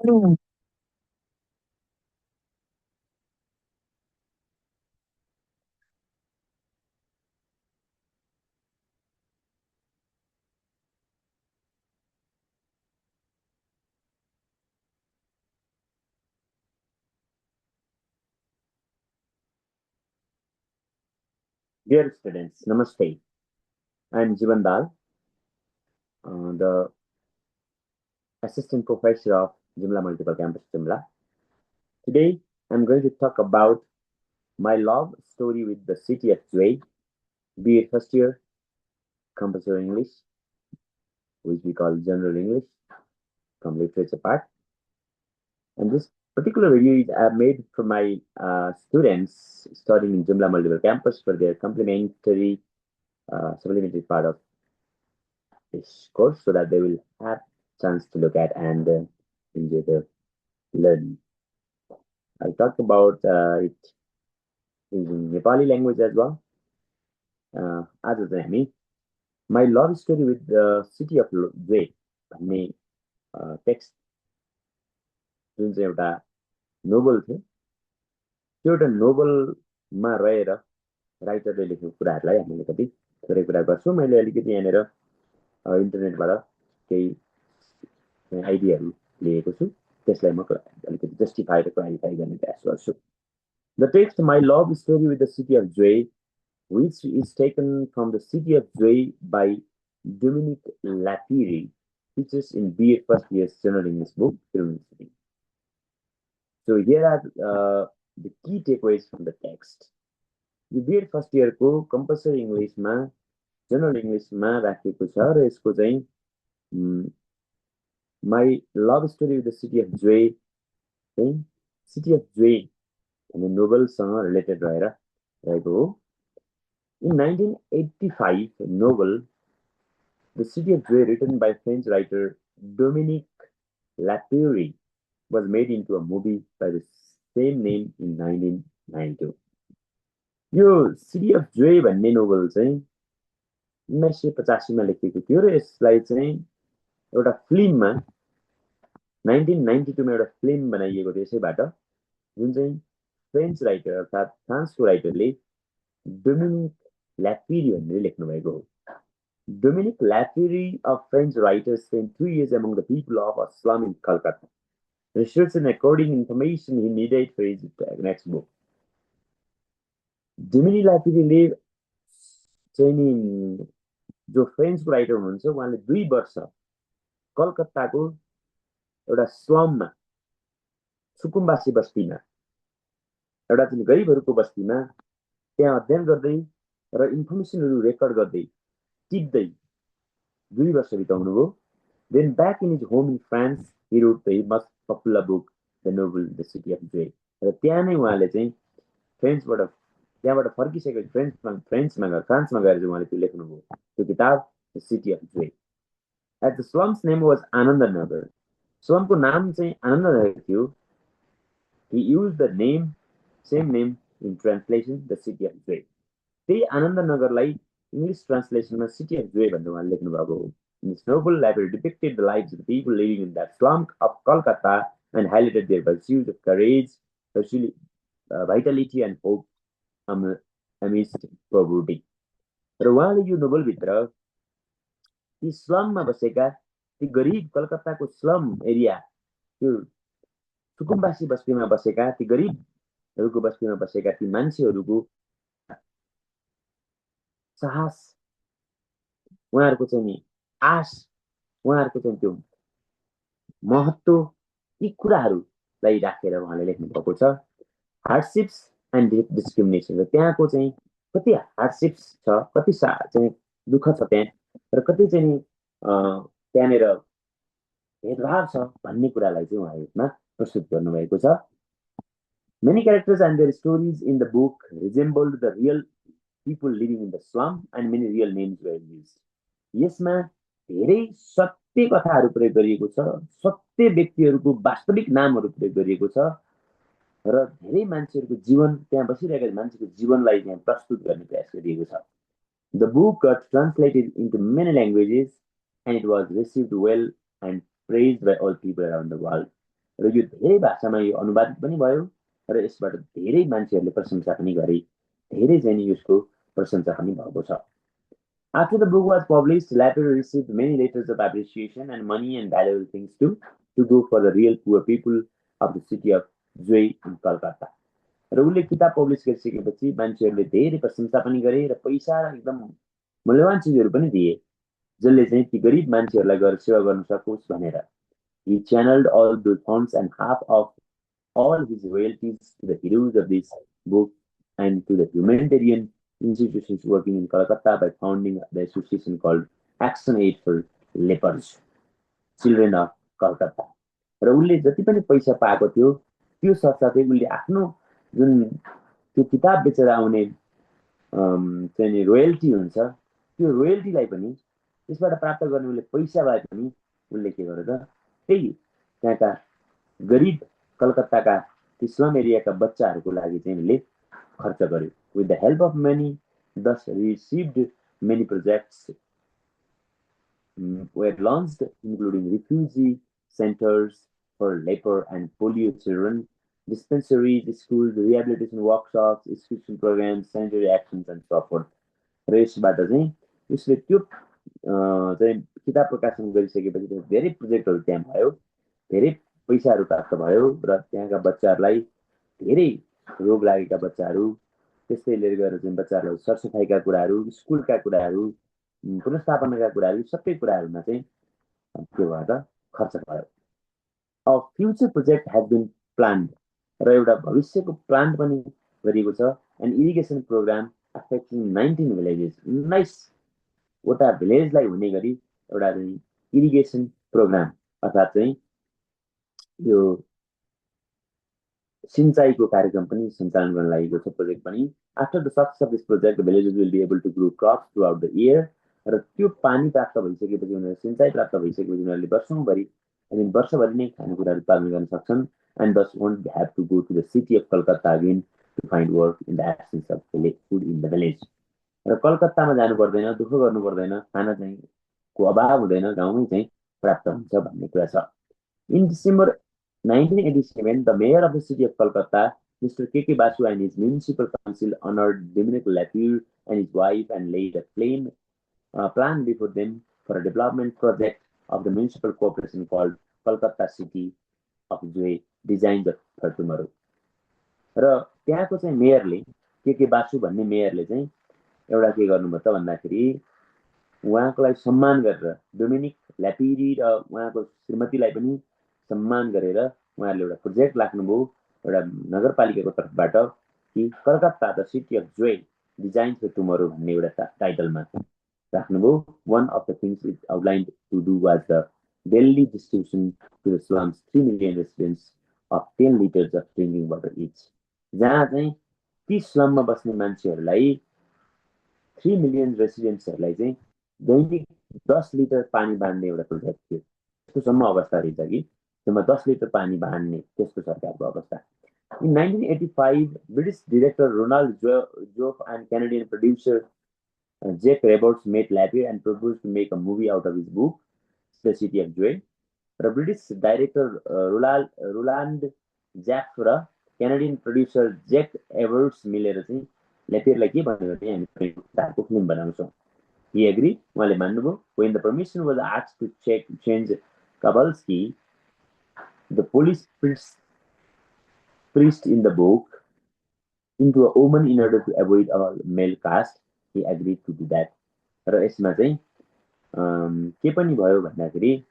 Mm. Dear students, Namaste. I am Jivan Dal, the Assistant Professor of Jimla Multiple Campus Jimla. Today, I'm going to talk about my love story with the city of Zway, be it first year, compulsory English, which we call general English from literature part. And this particular video is made for my students studying in Jimla Multiple Campus for their supplementary part of this course so that they will have chance to look at and enjoy the learning. I'll talk about it using Nepali language as well. आज चाहिँ हामी my love story with the city of जे भन्ने text जुन चाहिँ एउटा novel थियो त्यो एउटा नोभलमा रहेर राइटरले लेखेको कुराहरूलाई हामीले कति थोरै कुरा गर्छौँ मैले अलिकति यहाँनिर इन्टरनेटबाट केही आइडियाहरू लिएको छु त्यसलाई म अलिकति जस्टिफाई र क्लारिफाई गर्ने प्रयास गर्छु the text my love story with the city of जे which is taken from the city of Zway by Dominic Lapiri, teaches in BA first year's general English book, Film City. So here are the key takeaways from the text. The BA first year को compulsory English मा general English मा राखेको छ र यसको चाहिँ my love story with the city of Zway चाहिँ city of Zway भन्ने नोभलसँग रिलेटेड रहेको हो. In 1985 novel, The City of Joy, written by French writer Dominique Lapéry, was made into a movie by the same name in 1992. यो city of Joy भन्ने novel चाहिँ 1985मा लेखिएको थियो र यसलाई चाहिँ एउटा फिल्ममा 1992मा एउटा फिल्म बनाइएको थियो यसैबाट जुन चाहिँ फ्रेन्च राइटर अर्थात् फ्रान्सको राइटरले डोमिनिक Lapéry भनेर लेख्नुभएको हो. Dominic Lapéry, a French writer, spent 2 years among the people of a slum in Calcutta, researching and according information he needed for his next book. Dominic Lapéryले चाहिँ नि जो फ्रेन्चको राइटर हुनुहुन्छ उहाँले 2 वर्ष कलकत्ताको एउटा स्लममा सुकुम्बासी बस्तीमा एउटा चाहिँ गरिबहरूको बस्तीमा त्यहाँ अध्ययन गर्दै र इन्फर्मेसनहरू रेकर्ड गर्दै टिप्दै 2 वर्ष बिताउनुभयो. Then back in his home in France, he wrote the most popular book, the novel The City of Joy. र त्यहाँ नै उहाँले चाहिँ त्यहाँबाट फर्किसकेपछि फ्रान्समा गएर चाहिँ उहाँले त्यो लेख्नुभयो त्यो किताब The City of Joy. At the slum's name was Anandnagar. स्लमको नाम चाहिँ आनन्दनगर थियो. He used the same name in translation, The City of Joy. त्यही आनन्दनगरलाई English translation City of Joy भनेर उहाँले लेख्नुभएको हो. In this novel, Lapéry depicted the lives of the people living in that slum of Kolkata and highlighted their virtues of courage, vitality and hope amidst poverty. र उहाँले यो नोभलभित्र ती स्लममा बसेका ती गरिब कलकत्ताको स्लम एरिया त्यो सुकुम्बासी बस्तीमा बसेका ती गरिबहरूको बस्तीमा बसेका ती मान्छेहरूको साहस उहाँहरूको चाहिँ नि आश उहाँहरूको चाहिँ त्यो महत्त्व यी कुराहरूलाई राखेर उहाँले लेख्नु भएको छ. हार्डसिप्स एन्ड डिस्क्रिमिनेसन र त्यहाँको चाहिँ कति हार्डसिप्स छ कति चाहिँ दुःख छ त्यहाँ र कति चाहिँ त्यहाँनिर भेदभाव छ भन्ने कुरालाई चाहिँ उहाँले यसमा प्रस्तुत गर्नुभएको छ. Many characters and their stories in the book resembled the real people living in the slum and many real names were used. यसमा धेरै सत्य कथाहरू प्रयोग गरिएको छ, सत्य व्यक्तिहरूको वास्तविक नामहरू प्रयोग गरिएको छ र धेरै मान्छेहरूको जीवन त्यहाँ बसिरहेका मान्छेको जीवनलाई त्यहाँ प्रस्तुत गर्ने प्रयास गरिएको छ. The book got translated into many languages and it was received well and praised by all people around the world. र यो धेरै भाषामा यो अनुवादित पनि भयो र यसबाट धेरै मान्छेहरूले प्रशंसा पनि गरे, धेरै चाहिँ नि यसको प्रशंसा पनि भएको छ। After the book was published, Lapierre received many letters of appreciation and money and valuable things to go for the real poor people of the city of Zui in Kolkata. र उसले किताब पब्लिस गरिसकेपछि मान्छेहरूले धेरै प्रशंसा पनि गरे र पैसा एकदम मूल्यवान चिजहरू पनि दिए, जसले चाहिँ ती गरिब मान्छेहरूलाई गएर सेवा गर्न सकोस् भनेर। He channeled all those funds and half of all his royalties to the heroes of this book and to the humanitarian institutions working in Calcutta by founding the association called Action Aid for Lepers, Children of Calcutta. र उसले जति पनि पैसा पाएको थियो त्यो साथसाथै उसले आफ्नो जुन त्यो किताब बेचेर आउने चाहिँ रोयल्टी हुन्छ त्यो रोयल्टीलाई पनि त्यसबाट प्राप्त गर्ने उसले पैसा भए पनि उसले के गर्यो त त्यही त्यहाँका गरिब कलकत्ताका ती स्लम एरियाका बच्चाहरूको लागि चाहिँ उसले खर्च गर्यो। With the help of many, thus received many projects were launched, including refugee centers for leper and polio children, dispensaries, schools, rehabilitation workshops, exclusion programs, sanitary actions, and so forth. र यसबाट चाहिँ उसले त्यो चाहिँ किताब प्रकाशन गरिसकेपछि धेरै प्रोजेक्टहरू त्यहाँ भयो, धेरै पैसाहरू प्राप्त भयो र त्यहाँका बच्चाहरूलाई धेरै रोग लागेका बच्चाहरू त्यसैले गएर चाहिँ बच्चाहरूलाई सरसफाइका कुराहरू, स्कुलका कुराहरू, पुनर्स्थापनाका कुराहरू सबै कुराहरूमा चाहिँ के भयो त खर्च भयो। A future project has been planned र एउटा भविष्यको प्लान पनि गरिएको छ, an irrigation program affecting 19 villages, 19 वटा भिलेजलाई हुने गरी एउटा चाहिँ इरिगेसन प्रोग्राम अर्थात् चाहिँ यो सिंचाइको कार्यक्रम पनि सञ्चालन गर्न लागेको छ प्रोजेक्ट पनि। After the success of this project the villages will be able to grow crops throughout the year र त्यो पानी प्राप्त भइसकेपछि उनीहरू सिंचाइ प्राप्त भइसकेपछि उनीहरूले वर्षौंभरि वर्षभरि नै खानेकुराहरू उत्पादन गर्न सक्छन् and this won't have to go to the city of Calcutta again to find work in the absence of food in the village. र कलकत्तामा जानु पर्दैन, दुःख गर्नु पर्दैन, खाना चाहिँ को अभाव हुँदैन, गाउँमै चाहिँ प्राप्त हुन्छ भन्ने कुरा छ। In December 1987, the mayor of the city of Kolkata, Mr. K.K. Basu, and his municipal council honored Dominic Lapierre and his wife and laid a plan before them for a development project of the municipal corporation called Kolkata City of Joy, Designs for Tomorrow. र त्यहाँको चाहिँ मेयरले के बासु भन्ने मेयरले चाहिँ एउटा के गर्नुभयो त भन्दाखेरि उहाँको लागि सम्मान गरेर डोमिनिक ल्यापिरी र उहाँको श्रीमतीलाई पनि सम्मान गरेर उहाँहरूले एउटा प्रोजेक्ट राख्नुभयो एउटा नगरपालिकाको तर्फबाट कि Calcutta the city of joy design for tomorrow भन्ने एउटा टाइटलमा राख्नुभयो। One of the things it outlined to do was the daily distribution to the slums 3 million residents of 10 litres of drinking water each, जहाँ चाहिँ ती स्लममा बस्ने मान्छेहरूलाई 3 मिलियन रेसिडेन्ट्सहरूलाई चाहिँ दैनिक 10 लिटर पानी बाँड्ने एउटा प्रोजेक्ट थियो। त्यस्तोसम्म अवस्था रहेछ कि त्यसमा 10 लिटर पानी बाँड्ने त्यस्तो सरकारको अवस्था। In 1985, British director Ronald Joff and Canadian producer Jack Roberts met Lapierre and proposed to make a movie out of his book, The City of Joy. र ब्रिटिश डाइरेक्टर रोलान्ड ज्याफ र क्यानाडियन प्रड्युसर जेक एभर्ट्स मिलेर चाहिँ ल्यापियरलाई के भन्यो भने हामी किताबको film बनाउँछौँ। He agreed, उहाँले मान्नुभयो। When the permission was asked to change Kowalski, the police priest in the book, into a woman in order to avoid a male cast, he agreed to do that. र यसमा चाहिँ के पनि भयो भन्दाखेरि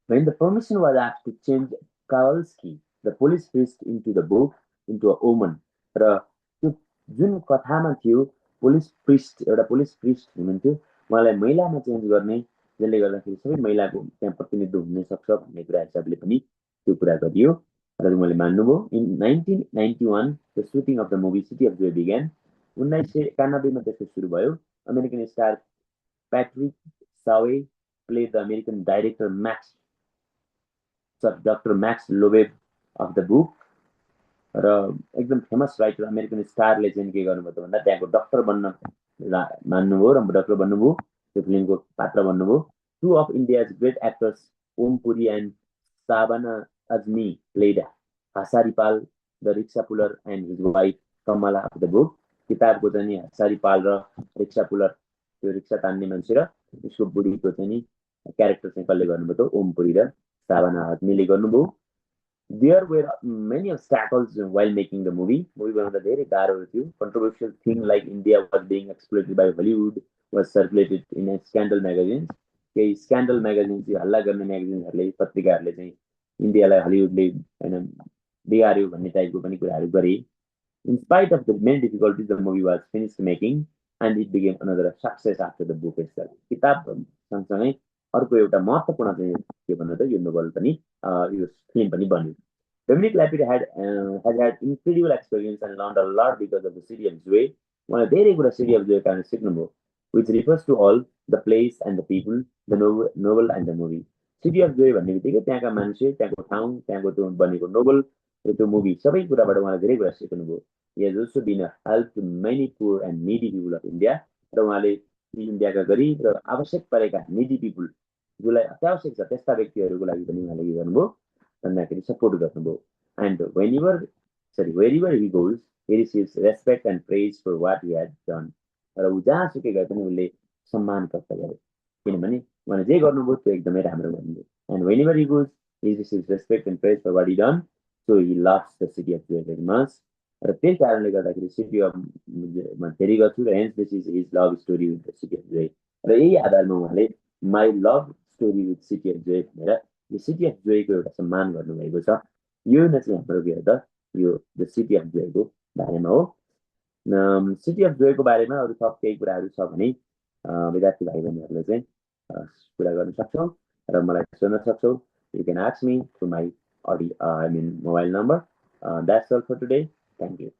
when the permission was asked to change Kowalski, the police priest into the book, into a woman, र त्यो जुन कथामा थियो पुलिस प्रिस्ट हुनुहुन्थ्यो, उहाँलाई महिलामा चेन्ज गर्ने, जसले गर्दाखेरि सबै महिलाको त्यहाँ प्रतिनिधित्व हुन सक्छ भन्ने कुरा हिसाबले पनि त्यो कुरा गरियो र उहाँले मान्नुभयो। In 1991 the shooting of the movie city of joy began, 1991 मा त्यसको सुरु भयो। American star Patrick Swayze played the American director doctor Max Lowe of the book, र एकदम फेमस राइटर अमेरिकन स्टारले चाहिँ के गर्नुभयो त भन्दा त्यहाँको डक्टर बन्न मान्नुभयो र डक्टर बन्नुभयो, त्यो फिल्मको पात्र बन्नुभयो। Two of India's great actors Om Puri and Savana Azmi played Hasaripal, the rickshaw puller, and his wife Kamala of the book. किताबको चाहिँ नि हसारीपाल र रिक्सा पुलर त्यो रिक्सा तान्ने मान्छे र उसको बुढीको चाहिँ नि क्यारेक्टर चाहिँ कसले गर्नुभयो त ओम पुरी र सावना हजमीले गर्नुभयो. There were many obstacles while making the movie. Movie बनाउँदा धेरै गाह्रोहरू थियो. Controversial thing like India was being exploited by Hollywood was circulated in a scandal magazines. केही स्क्यान्डल म्यागजिन चाहिँ हल्ला गर्ने म्यागजिनहरूले पत्रिकाहरूले चाहिँ इन्डियालाई हलिउडले होइन बिगार्यो भन्ने टाइपको पनि कुराहरू गरे. In spite of the many difficulties, the movie was finished making and it became another success after the book itself. किताब सँगसँगै अर्को एउटा महत्त्वपूर्ण चाहिँ के भन्नु त यो नोभल पनि यो फिल्म पनि बन्यो. Dominic Lapid has had incredible experience and learned a lot because of the city of Zue. उहाँले धेरै कुरा city of Zue कारण सिक्नुभयो, which refers to all the place and the people, the novel and the movie. City of Zue भन्ने बित्तिकै त्यहाँका मान्छे, त्यहाँको ठाउँ, त्यहाँको त्यो बनेको नोभल र त्यो मुभी सबै कुराबाट उहाँले धेरै कुरा सिक्नुभयो. He has also been a help to many poor and needy people of India. र उहाँले इन्डियाका गरिब र आवश्यक परेका needy people जसलाई अत्यावश्यक छ त्यस्ता व्यक्तिहरूको लागि पनि उहाँले के गर्नुभयो भन्दाखेरि सपोर्ट गर्नुभयो. And wherever he goes, he receives respect and praise for what he had done. र ऊ जहाँसुकै गए पनि उसले सम्मान प्राप्त गरे किनभने उहाँले जे गर्नुभयो त्यो एकदमै राम्रो गर्नुभयो. And whenever he goes, he receives respect and praise for what he done. So he loves the city of Joy very much. र त्यही कारणले गर्दाखेरि सिटी अफ फेरि गर्छु र hence this is his love story with the city of joy र यही आधारमा उहाँले my love story with city of joy भनेर यो सिटी अफ जोयको एउटा सम्मान गर्नुभएको छ. यो नै चाहिँ हाम्रो के हो त यो द सिटी अफ जोयको बारेमा हो. सिटी अफ जोयको बारेमा अरू थप केही कुराहरू छ भने विद्यार्थी भाइ बहिनीहरूले चाहिँ कुरा गर्न सक्छौँ र मलाई सोध्न सक्छौ. You can ask me through my mobile number. That's all for today. Thank you.